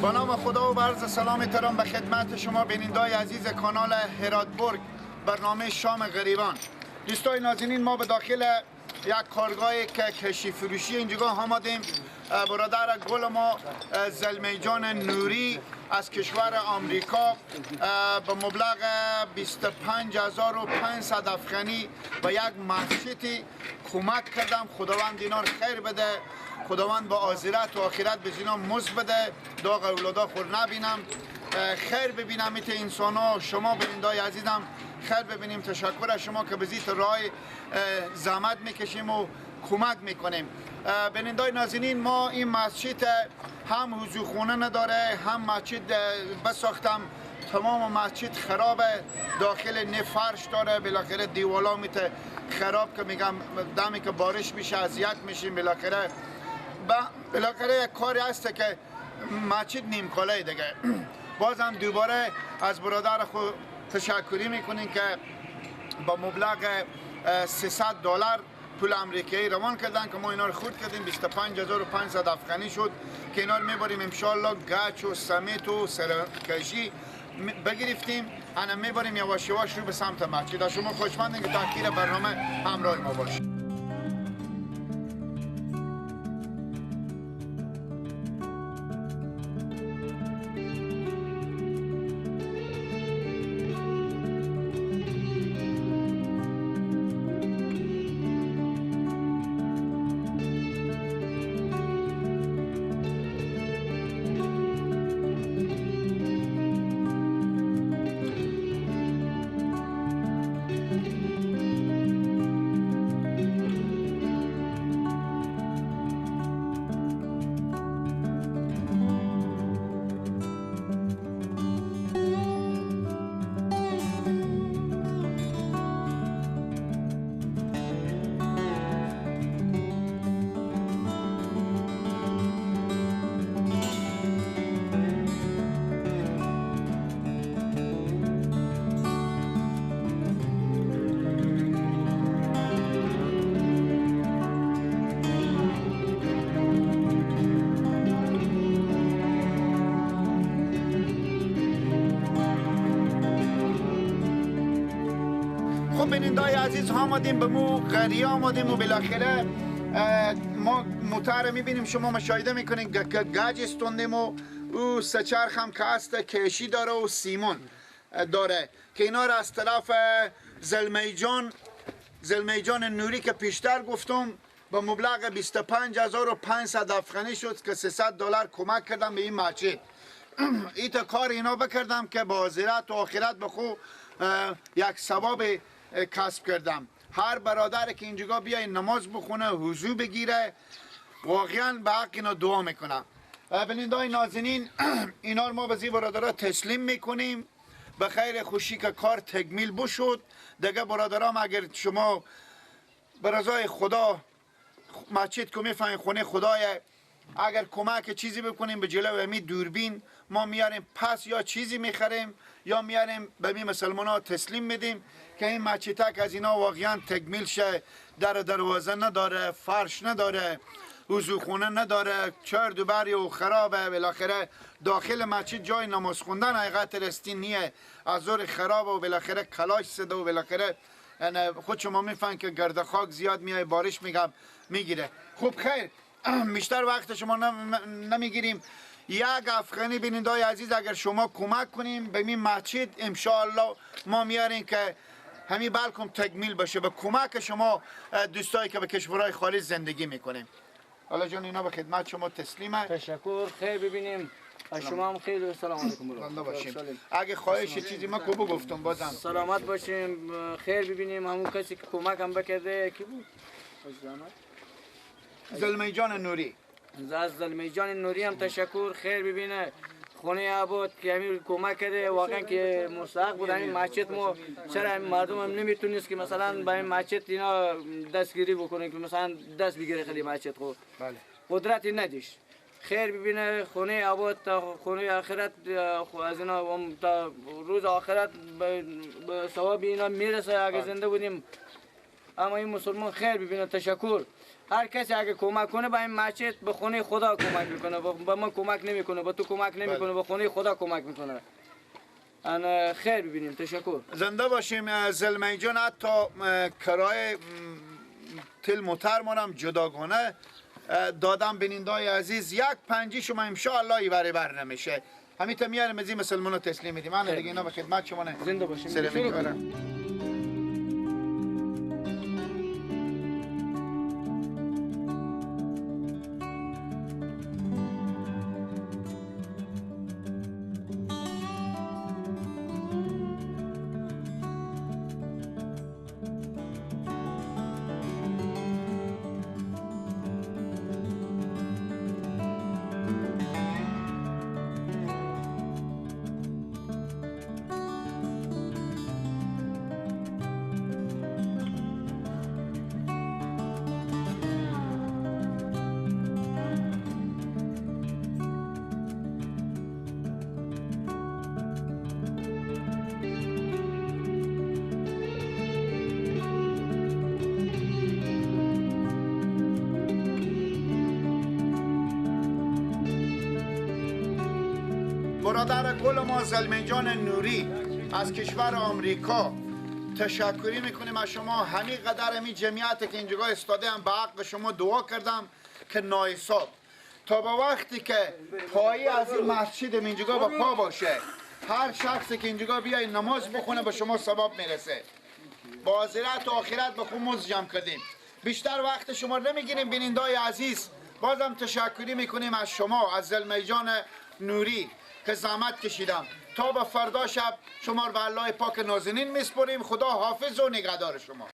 با نام خدا و عرض سلام احترام به خدمت شما بینندای عزیز کانال هراتبرگ، برنامه شام غریبان. دوستای نازنین، ما به داخل یک کارگاه که کشی فروشی اینجا آمدیم. برادر گل ما زلمی جان نوری از کشور آمریکا به مبلغ 25,500 افغانی به یک مسجدی کمک کردم. خداوند اینا رو خیر بده، خداوند با آزرت و آخرت به اینا مزد بده، داغ اولادا خور نبینم، خیر ببینم ایت انسان ها. شما بینندای عزیزم خیر ببینیم. تشکر از شما که به زیت راه زحمت میکشیم و کمک میکنیم. بینندای نازنین، ما این مسجد هم حضور خونه نداره، هم مسجد بساختم تمام مسجد خرابه، داخل نه فرش داره، بالاخره دیوالا میته خراب که میگم دمی که بارش میشه اذیت میشیم. بالاخره یک کاری هست که مسجد نیمکاله دیگه. بازم دوباره از برادر خود تشکری میکنیم که با مبلغ $300 پول امریکایی روان کردن که ما اینا رو خورد کردیم. 25,500 افغانی شد که اینا رو میبریم انشالله گچ و سمت و سرکشی بگرفتیم، انا میبریم یواش یواش رو به سمت مسجد. شما خوشمندین که تا اخیر برنامه همراه ما باشید. بینندای عزیز، آمدیم به مو قریه آمدیم و بالاخره ما موتر میبینیم، شما مشاهده میکنین که گج استوندیم و او سه چرخ هم که هست کشی داره و سیمون داره که اینا را از طرف زلمی جان نوری که پیشتر گفتم با مبلغ 25,500 افغانی شد که $300 کمک کردم به این مسجد. ایتا کار اینا بکردم که با آزرت و آخرت به خو یک ثواب کسب کردم. هر برادر که اینجا بیای نماز بخونه، حضور بگیره، واقعا به حق اینا دعا میکنم. بینندای نازنین، اینا رو ما به زی برادرها تسلیم میکنیم به خیر خوشی که کار تکمیل بشد. دیگه برادرام اگر شما به رضای خدا مسجد که میفهمین خونه خدای، اگر کمک چیزی بکنیم به جلو امی دوربین ما میاریم، پس یا چیزی میخریم یا میاریم به می مسلمان ها تسلیم میدیم که این مسجد که از اینا واقعا تکمیل شه. در دروازه نداره، فرش نداره، خونه نداره، چهار دوبری و خرابه. بالاخره داخل مسجد جای نماز خوندن حقیقت رستی نیه، از زور خرابه و بالاخره کلاش سده و بالاخره خود شما میفهم که گرد خاک زیاد میای، بارش میگم میگیره. خب خیر، بیشتر وقت شما نمیگیریم. یک افغانی بینندای عزیز اگر شما کمک کنیم به این مسجد انشاءالله ما میاریم که همین بلکم تکمیل باشه به کمک شما دوستایی که به کشورهای خارج زندگی میکنیم. حالا جان اینا به خدمت شما تسلیمه. تشکر، خیر ببینیم. از شما هم خیر. سلام علیکم. باشیم. اگه خواهش چیزی ما کوبو گفتم بازم. سلامت باشیم، خیر ببینیم. همون کسی که کمک هم بکرده کی بود؟ زلمی جان نوری. از زلمی جان نوری هم تشکر، خیر ببینه. خونه آباد که همین کمک کرده، واقعا که مستحق بود. همین مسجد ما چرا همین مردم هم نمیتونست که مثلا به این مسجد اینا دستگیری بکنه که مثلا دست بگیره خیلی مسجد خود. بله. قدرتی نداشت. خیر ببینه خونه آباد تا خونه آخرت، از اینا تا روز آخرت به ثواب اینا میرسه اگه زنده بودیم. اما این مسلمان خیر ببینه. تشکر. هر کسی اگه کمک کنه با این مسجد به خونه خدا کمک میکنه، با ما کمک نمیکنه، با تو کمک نمیکنه، به خونه خدا کمک میکنه. انا خیر ببینیم. تشکر. زنده باشیم زلمی جان. حتی کرای تل موتر مانم جداگانه دادم. بینندای عزیز یک پنجی شما انشاءالله ایوری بر نمیشه. همین تا میاریم از این مسلمان تسلیم میدیم. من دیگه اینا به خدمت شما نه. زنده باشیم. برادر گل ما زلمی جان نوری از کشور آمریکا تشکری میکنیم از شما. همین قدر همین جمعیت که اینجا استاده هم به حق شما دعا کردم که نایساب تا با وقتی که پایی از این مسجد اینجا با پا باشه، هر شخصی که اینجا بیای نماز بخونه به شما ثواب میرسه. با آخرت و آخرت به خود جمع کردیم. بیشتر وقت شما نمیگیریم بینندای عزیز. بازم تشکری میکنیم از شما، از زلمی جان نوری که زحمت کشیدم. تا به فردا شب شما رو به الله پاک نازنین میسپریم. خدا حافظ و نگهدار شما.